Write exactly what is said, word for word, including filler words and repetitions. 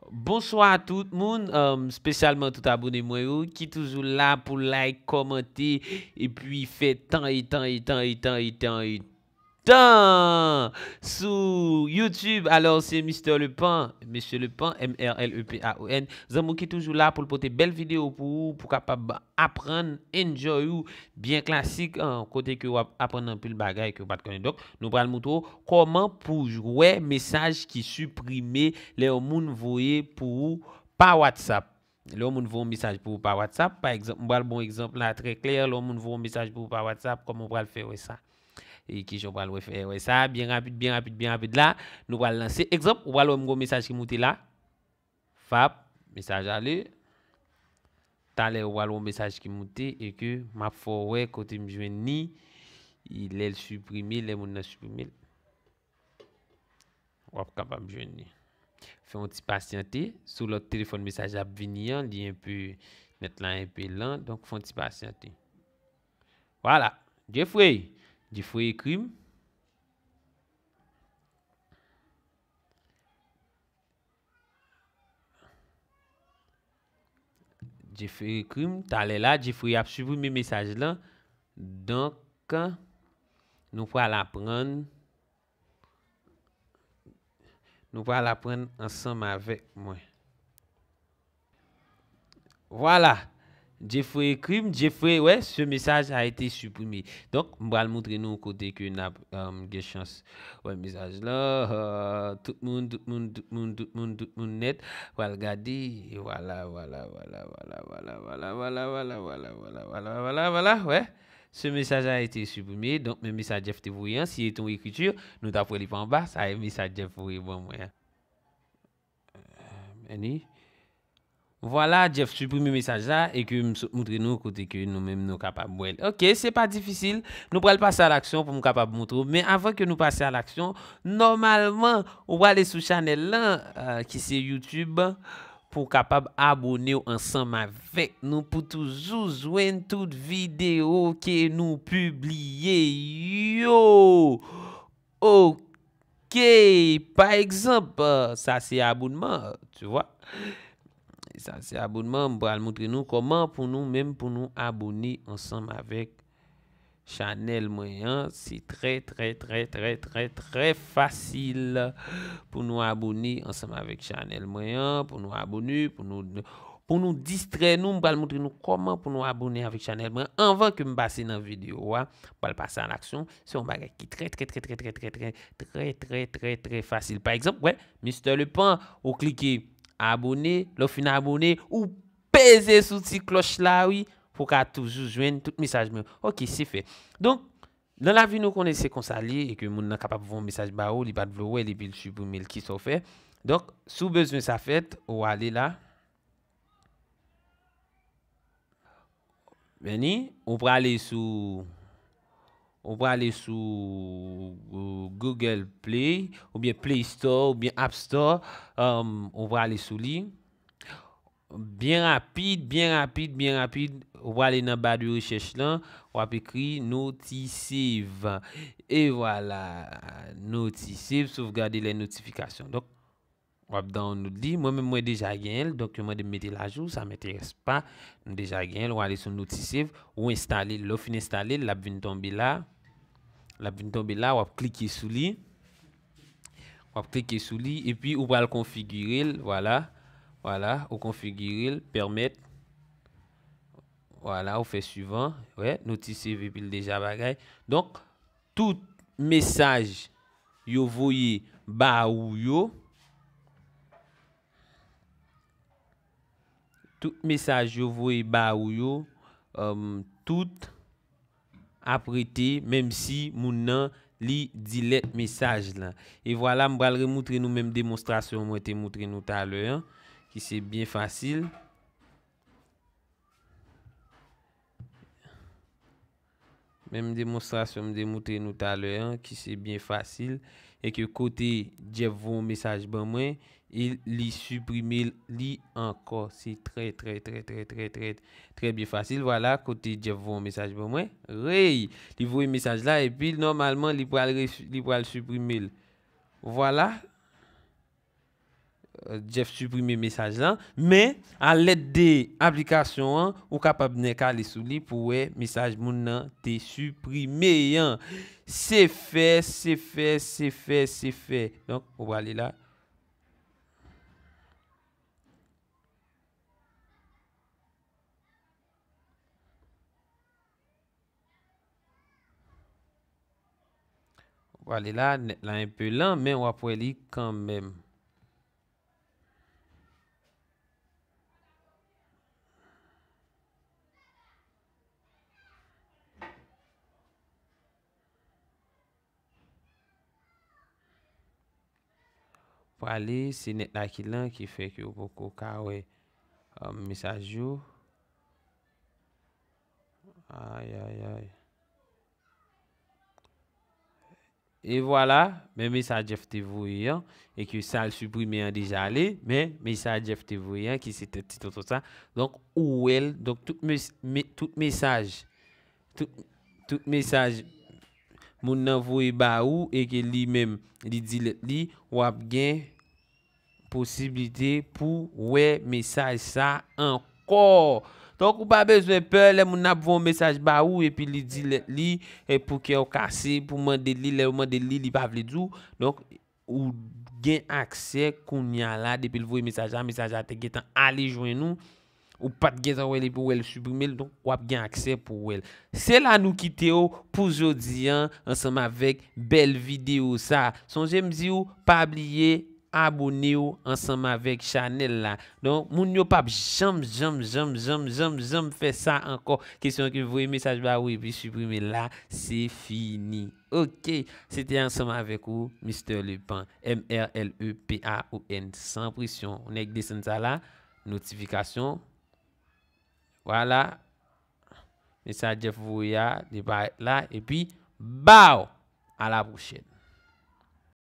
Bonswa tout moun, um, spesyalman tout abone mwen yo ki toujou la pou like, kòmante, epi fè tan e tan e tan e tan e tan e tan sou YouTube. Alò, se Mister Lepan, Mesye Lepan, M R L E P A O N. Zanmi w ki toujou la pou l pote bèl videyo pou ou, pou kapab aprann, enjoy ou, byen klasik, an, kote ke w ap aprann anpil bagay ke w pa t konnen. Donk, nou pral montre w kòman pou w wè mesaj ki siprime lè yon moun voye pou ou pa WhatsApp. Lè yon moun voye yon mesaj pou ou pa WhatsApp, pa egzanp, m pral bon egzanp la trè klè, lè yon moun voye yon mesaj pou ou pa WhatsApp, kòman w pral fè wè sa? E kijan w pral wè fè wè sa? Byen rapid, byen rapid, byen rapid la, nou pral lanse. Egzanp, ou pral wè m gon mesaj ki moute la. Fap, mesaj ale. Talè, ou pral wè yon mesaj ki moute e ke m ap fè w wè kote m jwenn li. E lè l siprime, lè moun nan siprime l, w ap kapab jwenn li. Fè yon ti pasyante. Sou lòt telefòn, mesaj la ap vini an, li enpe, nèt la enpe lan. Donk, fè yon ti pasyante. Vwala. Jeffrey. Jeffrey ekri m. Jeffrey ekri m. Talè la, Jeffrey ap siprime mesaj lan. Donk, nou pral aprann, nou pral aprann ansanm avèk mwen. Vwala. Jeffrey ekri m, Jeffrey, wè, ce message a été supprimé. Donk, m pral montre nou kote ke n ap, um, gen chans wè mesaj la. Uh, tout moun, tout moun, tout moun, tout moun, tout moun nèt. Pral gade. E vwala, vwala, vwala, vwala, vwala, vwala, vwala, vwala, vwala, vwala, vwala, vwala, vwala, wè. Ce message a été supprimé. Donk, men mesaj Jeff te voye an, si se te yon ekritur, nou t ap wè li pa anba. Sa e mesaj Jeff voye ban mwen an. Annie. Vwala, Jeff siprime mesaj la e ke m sot montre nou kote ke nou menm nou kapab wè l. Ok, se pa difisil. Nou pral pase a laksyon pou m kapab montre w. Men avan ke nou pase a laksyon, nòmalman, ou prale sou chanèl lan, euh, ki se YouTube, pou w kapab abone w ansanm avèk nou pou toujou jwenn tout videyo ke nou pibliye yo. Ok, pa egzanp, euh, sa se abonman, tu vois. Sa se abonman, m pral montre nou kòman pou nou menm pou nou abone ansanm avèk chanèl mwen an. Se trè, trè, trè, trè, trè, trè fasil pou nou abone ansanm avèk chanèl mwen an, pou nou abone, pou nou, pou nou distrè nou, m pral montre nou kòman pou nou abone avèk chanèl mwen. Anvan ke m pase nan videyo a, m pral pase a laksyon. Se yon bagay ki trè, trè, trè, trè, trè, trè, trè, trè, trè, trè, trè fasil. Pa egzanp, wè, Mister Lepan, ou klike abone, lè w fin abone, ou peze sou ti klòch la, wi, pou w ka toujou jwenn tout mesaj mwen. Ok, se fè. Donk, nan lavi nou konnen se konsa l ye, e ke moun nan kapab voye yon mesaj ba ou, li pa t vle w wè l, epi l siprime l, kisa w fè? Donk, si w bezwen sa fèt, ou ale la. Vini, ou prale sou, ou prale sou Goo-, Google Play, oubyen Play Store, oubyen App Store, um, ou prale sou li. Byen rapid, byen rapid, byen rapid, ou prale nan ba de rechèch lan, w ap ekri Notisave. E vwala, Notisave, sauvegarder les notifications. Donk, w ap download li. Mwen menm, mwen deja genyen l, donk yo mande m mete l ajou, sa m enterès pa. M deja genyen l, w ale sou Notisave, ou enstale l. Lè w fin enstale l, l ap vin tonbe la. L ap vin tonbe la, w ap klike sou li. W ap klike sou li, epi ou pral konfigire l, vwala. Vwala, ou konfigire l, pèmèt. Vwala, ou fè suivant. Wè, Notisave epi l deja bagay. Donk, tout mesaj yo voye ba ou yo, tout mesaj yo voye ba ou yo, um, tout ap rete, menm si moun nan li delete mesaj lan. E vwala, m pral remoutre nou menm demonstrasyon mwen te moutre nou talè an, ki se byen fasil. Menm demonstrasyon m te moutre nou talè an, ki se byen fasil, e ke kote Jeff voye yon mesaj ban mwen, e li siprime li ankò. Se trè, trè, trè, trè, trè, trè, trè byen fasil. Vwala, kote Jeff voye yon mesaj ban mwen. Rey, li voye mesaj la, epi nòmalman, li pral re-, li pral siprime l. Vwala. Jeff siprime mesaj lan, men a lèd de aplikasyon an, ou kapab nèk ale sou li pou wè mesaj moun nan te siprime an. Se fè, se fè, se fè, se fè. Donk, ou prale la. Ou prale la, nèt la enpe lan, men w ap wè li kanmenm. Prale, se nèt la ki lan ki fè ke w poko ka wè, um, mesaj yo. Ay, ay, ay. E vwala, men mesaj Jeff te voye an, e ke sa l siprime an deja ale, men mesaj Jeff te voye an, ki se tèt ti tonton sa. Donk, ou wè l, donk, tout mes-, me-, tout mesaj, tout, tout mesaj moun nan voye ba ou, e ke li menm, li delete li, w ap gen posiblite pou wè mesaj sa ankò. Donk, ou pa bezwen pè lè moun nan ap voye yon mesaj ba ou epi li delete li, e pou kè w kase, pou mande li, lè w mande li, li pa vle di w. Donk, ou gen aksè kounye a la, depi l voye mesaj la, mesaj la te gentan ale jwenn ou. Ou pa t gentan wè l epi w wè l siprime l, donk w ap gen aksè pou w wè l. Se la nou kite w pou jodi an, ansanm avèk bèl videyo sa. Sonje m di w, pa bliye abone w ansanm avèk chanèl la. Donk, moun yo p ap janm, janm, janm, janm, janm, janm fè sa ankò. Kesyon ke voye mesaj ba ou epi siprime l la, se fini. Ok, se te ansanm avèk ou, Mister Lepan, M R L E P A O N, san presyon. Ou nèk desann sa la, notifikasyon. Vwala. Mesaj Jeff voye a, li parèt la, epi, baw! A la pwochèn.